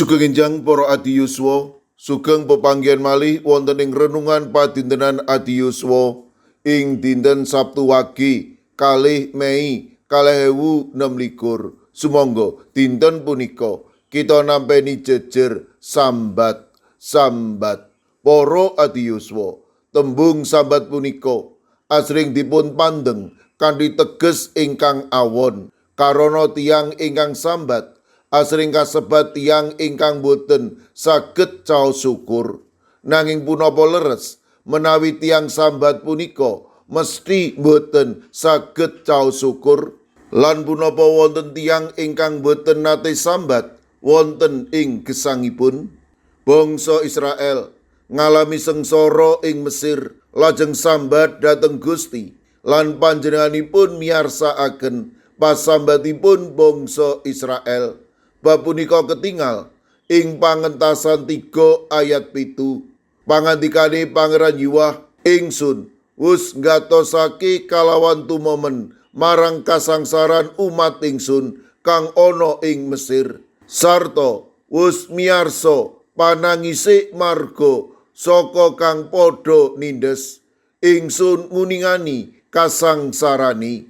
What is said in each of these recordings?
Sugeng enjang para adi yuswa, sugeng pepanggihan malih wonten ing renungan padintenan adi yuswa ing dinten Sabtu Wage 2 Mei 2026. Sumangga dinten punika kita nampeni jejer sambat sambat. Para adi yuswa, tembung sambat punika asring dipun pandeng kanthi teges ingkang awon, karana tiyang ingkang sambat asring kasebat tiyang ingkang boten saged caos syukur. Nanging punapa leres menawi tiyang sambat punika mesti boten saged caos syukur? Lan punapa wonten tiyang ingkang boten nate sambat wonten ing gesangipun? Bangsa Israel ngalami sengsara ing Mesir, lajeng sambat dhateng Gusti, lan panjenenganipun miyarsakaken pasambatipun bangsa Israel. Bab punika ketingal ing Pangentasan 3 ayat 7. Pangandikane Pangeran Yuwah, ingsun wus ngatosake kalawan tumemen marang kasangsaran umat ingsun kang ana ing Mesir, sarta wus miyarsa panangise marga saka kang padha nindes. Ingsun nguningani kasangsarane.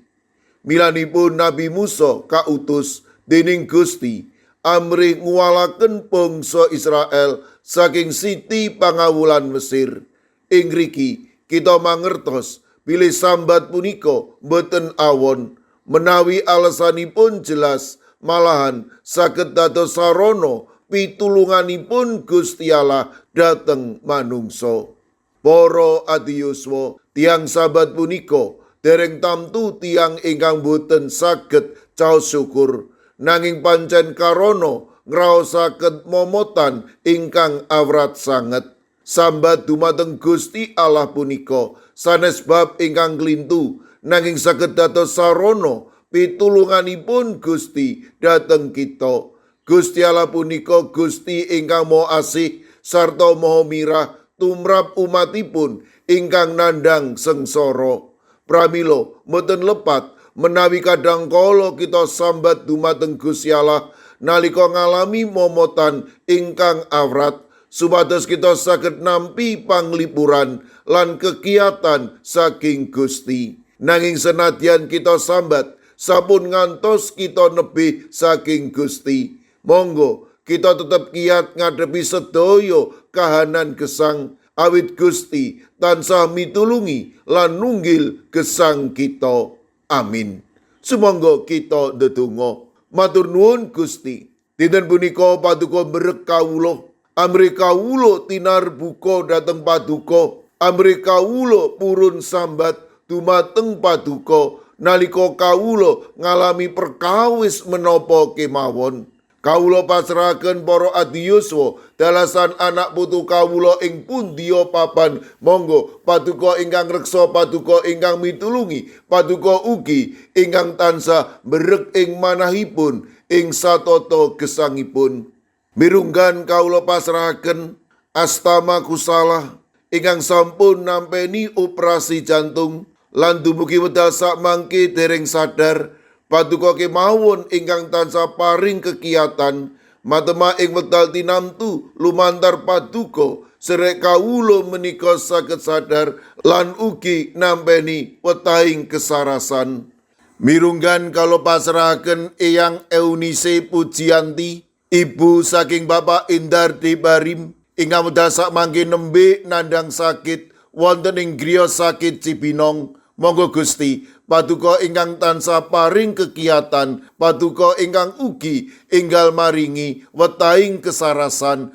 Milanipun Nabi Musa kautus dening Gusti amrih nguwalaken bangsa Israel saking siti pangawulan Mesir. Ing riki kita mangertos bilih sambat punika boten awon, menawi alesanipun jelas, malahan saged dados sarana pitulunganipun Gusti Allah dhateng manungsa. Para adi yuswa, tiyang sambat punika dereng tamtu tiyang ingkang boten saged caos syukur, nanging pancen karana ngraosaken momotan ingkang awrat sanget. Sambat dumateng Gusti Allah punika sanes bab ingkang klintu, nanging saged dados sarana pitulunganipun Gusti dhateng kita. Gusti Allah punika Gusti ingkang Maha Asih sarta Maha Mirah tumrap umatipun ingkang nandhang sengsara. Pramila mboten lepat menawi kadang kala kita sambat dumateng Gusti Allah nalika ngalami momotan ingkang awrat, supados kita saged nampi panglipuran lan kekiatan saking Gusti. Nanging senadyan kita sambat, sampun ngantos kita nebih saking Gusti, monggo kita tetep kiat ngadepi sedaya kahanan gesang, awit Gusti tansah mitulungi lan nunggil gesang kita. Amin. Sumangga kita ndedonga. Matur nuwun Gusti. Dinten punika paduka mberek kawula. Amrih kawula tinarbuka dhateng paduka. Amrih kawula purun sambat dumateng paduka nalika kawula ngalami perkawis menapa kemawon. Kawula pasrahaken para adi yuswa dalasan anak putu kawula ing pundiya papan. Monggo paduka ingkang reksa, paduka ingkang mitulungi, paduka ugi ingkang tansah mberek ing manahipun ing satata gesangipun. Mirunggan kawula pasrahaken Astama Kusala ingkang sampun nampeni operasi jantung lan dumugi wekdal sakmangke dereng sadar. Paduka kemawon ingkang tansah paring kekiatan matema ing wekdal tinamtu lumantar paduka serek kawula menika saged sadar lan ugi nampeni wetahing kesarasan. Mirunggan kawula pasrahaken Eyang Eunice Pujianti, ibu saking Bapak Indar Barim ingkang wekdal sakmangke nembe nandhang sakit wonten ing griya sakit Cibinong. Monggo Gusti paduka ingkang tansah paring kekiatan, paduka ingkang ugi enggal maringi wetahing kesarasan.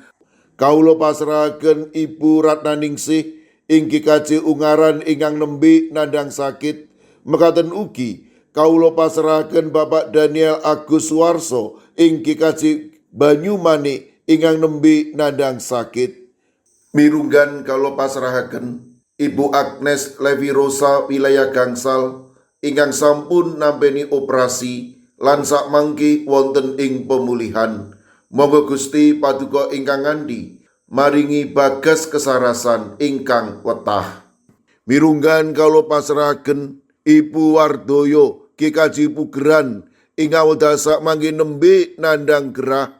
Kawula pasrahaken Ibu Ratnaningsih ing GKJ Ungaran ingkang nembe nandhang sakit. Mekaten ugi kawula pasrahaken Bapak Daniel Agus Suwarso ing GKJ Banyumanik ingkang nembe nandhang sakit. Mirunggan kawula pasrahaken Ibu Agnes Levi Rosa wilayah Gangsal ingkang sampun nampeni operasi lan sakmangke wonten ing pemulihan. Monggo Gusti paduka ingkang ngandhi maringi bagas kesarasan ingkang wetah. Mirunggan kawula pasrahaken Ibu Wardoyo GKJ Pugeran ingkang wekdal sakmangke nembe nandhang gerah.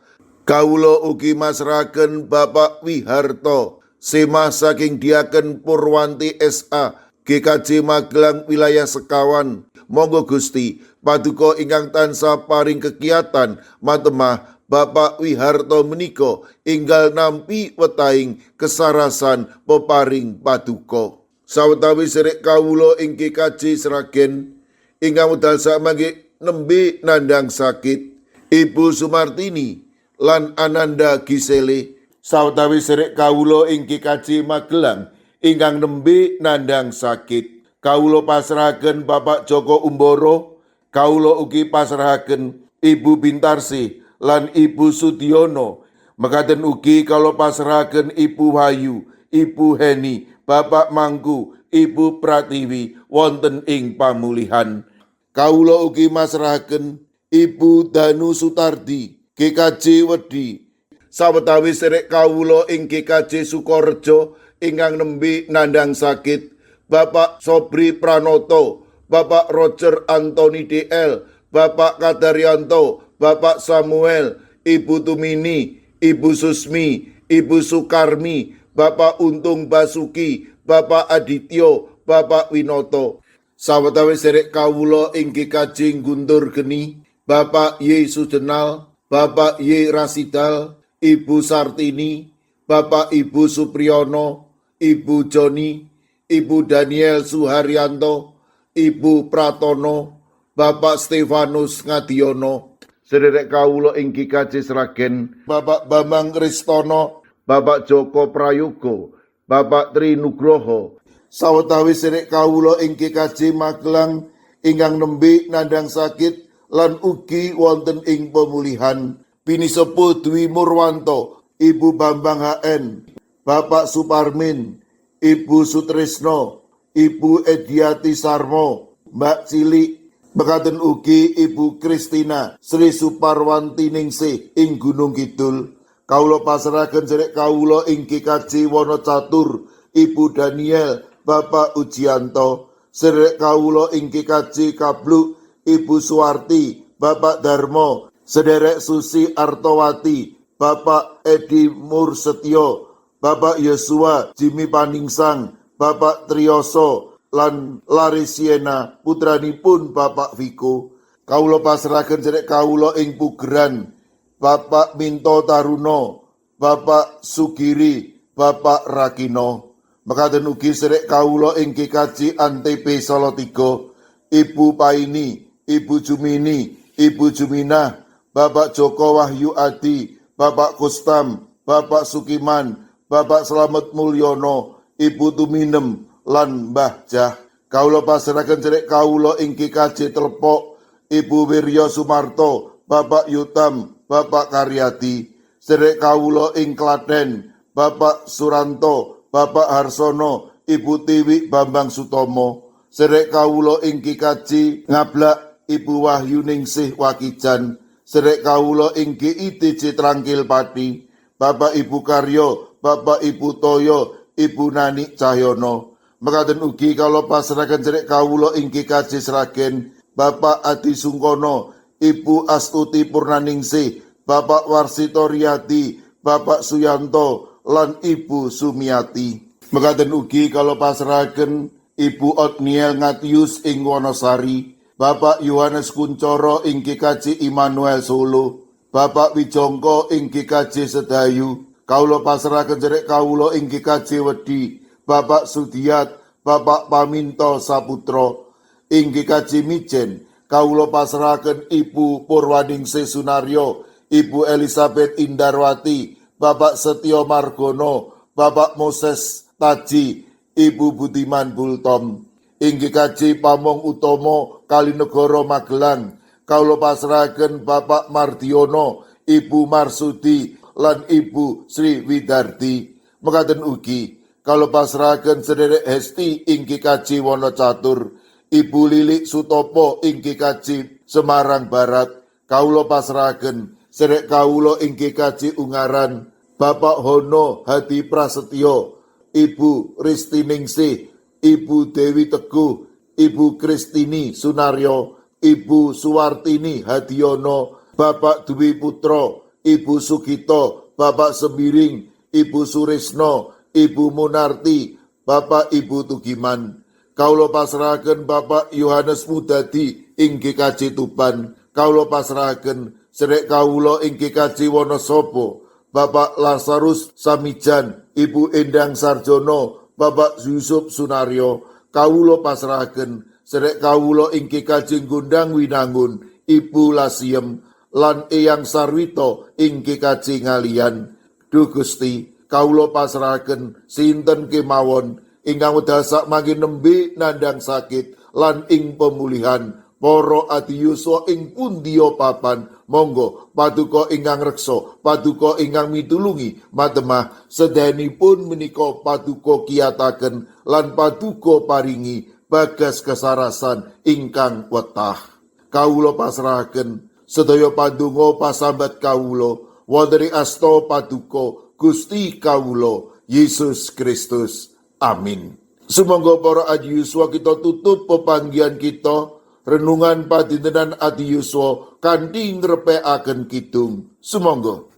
Kawula ugi masrahaken Bapak Wiharto Semah saking Diaken Purwanti SA GKJ Magelang wilayah Sekawan. Monggo Gusti paduka ingkang tansah paring kekiatan matemah Bapak Wiharto menika enggal nampi wetahing kesarasan peparing paduka. Sawetawis sedherek kawula ing GKJ Sragen ingkang wekdal samangke nembe nandhang sakit, Ibu Sumartini lan Ananda Gisele. Sawetawis sedherek kawula ing GKJ Magelang ingkang nembe nandhang sakit, kawula pasrahaken Bapak Joko Umboro. Kawula ugi pasrahaken Ibu Bintarsi lan Ibu Sudiono. Mekaten ugi kawula pasrahaken Ibu Wahyu, Ibu Heni, Bapak Mangku, Ibu Pratiwi wonten ing pamulihan. Kawula ugi masrahaken Ibu Danu Sutardi GKJ Wedi. Sawetawis sedherek kawula ing GKJ Sukorejo ingkang nembe nandhang sakit, Bapak Sobri Pranoto, Bapak Roger Anthony DL, Bapak Kadaryanto, Bapak Samuel, Ibu Tumini, Ibu Susmi, Ibu Sukarmi, Bapak Untung Basuki, Bapak Adityo, Bapak Winoto. Sawetawis sedherek kawula ing GKJ Guntur Geni, Bapak Y Sujenal, Bapak Y Rasidal, Ibu Sartini, Bapak Ibu Supriyono, Ibu Joni, Ibu Daniel Suharyanto, Ibu Pratono, Bapak Stefanus Ngadiono. Sedherek kawula ing GKJ Sragen, Bapak Bambang Ristono, Bapak Joko Prayogo, Bapak Tri Nugroho. Sawetawis sedherek kawula ing GKJ Magelang ingkang nembe nandhang sakit lan ugi wonten ing pemulihan, Pinisepuh Dwi Murwanto, Ibu Bambang HN, Bapak Suparmin, Ibu Sutrisno, Ibu Ediati Sarmo, Mbak Cilik, mekaten ugi Ibu Kristina Sri Suparwanti Ningsih ing Gunung Kidul. Kawula pasrahaken sedherek kawula ing GKJ Wonocatur, Ibu Daniel, Bapak Ujianto. Sedherek kawula ing GKJ Kabluk, Ibu Suwarti, Bapak Darmo, Sederek Susi Artowati, Bapak Edi Mursetyo, Bapak Yosua Jimmy Paningsang, Bapak Triyoso lan Larisiena putranipun Bapak Viko. Kawula pasrahaken sedherek kawula ing Pugeran, Bapak Minto Taruno, Bapak Sugiri, Bapak Rakino. Mekaten ugi sedherek kawula ing GKJ Antp Salatiga, Ibu Paini, Ibu Jumini, Ibu Juminah, Bapak Joko Wahyu Adi, Bapak Kustam, Bapak Sukiman, Bapak Slamet Mulyono, Ibu Tuminem lan Mbah Jah. Kawula pasrahaken sedherek kawula ing GKJ Telepok, Ibu Wiryo Sumarto, Bapak Yutam, Bapak Karyadi. Sedherek kawula ing Klaten, Bapak Suranto, Bapak Harsono, Ibu Tiwi Bambang Sutomo. Sedherek kawula ing GKJ Ngablak, Ibu Wahyu Ningsih Wakijan. Sedherek kawula ing GITJ Trangkil Pati, Bapak Ibu Karyo, Bapak Ibu Toyo, Ibu Nani Cahyono. Mekaten ugi kawula pasrahaken sedherek kawula ing GKJ Sragen, Bapak Adi Sungkono, Ibu Astuti Purnaningsih, Bapak Warsito Riyadi, Bapak Suyanto, lan Ibu Sumiati. Mekaten ugi kawula pasrahaken Ibu Otniel Ngatius ing Wonosari, Bapak Yohanes Kuncoro ing GKJ Immanuel Solo, Bapak Wijongko ing GKJ Sedayu. Kawula pasrahaken sedherek kawula ing GKJ Wedi, Bapak Sudiat, Bapak Paminto Saputro. Ing GKJ Mijen, kawula pasrahaken Ibu Purwaningsih Sunaryo, Ibu Elizabeth Indarwati, Bapak Setio Margono, Bapak Moses Taji, Ibu Budiman Bultom. Ing GKJ Pamong Utomo Kalinegoro Magelang, kawula pasrahaken Bapak Mardiono, Ibu Marsudi lan Ibu Sri Widardi. Mekaten ugi kawula pasrahaken sedherek Hesti ing GKJ Wonocatur, Ibu Lilik Sutopo ing GKJ Semarang Barat. Kawula pasrahaken sedherek kawula ing GKJ Ungaran, Bapak Hono Hadi Prasetyo, Ibu Ristiningsih, Ibu Dewi Teguh, Ibu Kristini Sunaryo, Ibu Suwartini Hadiono, Bapak Dwi Putro, Ibu Sugito, Bapak Sembiring, Ibu Surisno, Ibu Munarti, Bapak Ibu Tugiman. Kawula pasrahaken Bapak Yohanes Mudadi ing GKJ Tuban. Kawula pasrahaken sedherek kawula ing GKJ Wonosobo, Bapak Lazarus Samijan, Ibu Endang Sarjono, Bapak Yusuf Sunaryo. Kawula pasrahaken sedherek kawula ing GKJ Gondang Winangun, Ibu Lasiem lan Eyang Sarwito ing GKJ Ngaliyan. Duh Gusti, kawula pasrahaken sinten kemawon ingkang wekdal sakmangke nembe nandhang sakit lan ing pemulihan, para adi yuswa ing pundiya papan. Monggo paduka ingkang reksa, paduka ingkang mitulungi matemah sedayanipun menika. Paduka kiyataken lan paduka paringi bagas kesarasan ingkang wetah. Kawula pasrahaken sedaya pandonga pasambat kawula wonten ing asta paduka Gusti kawula Yesus Kristus. Amin. Sumangga para adi yuswa, kita tutup pepanggihan kita, renungan padintenan adi yuswa, kanthi ngrepekaken kidung. Sumangga.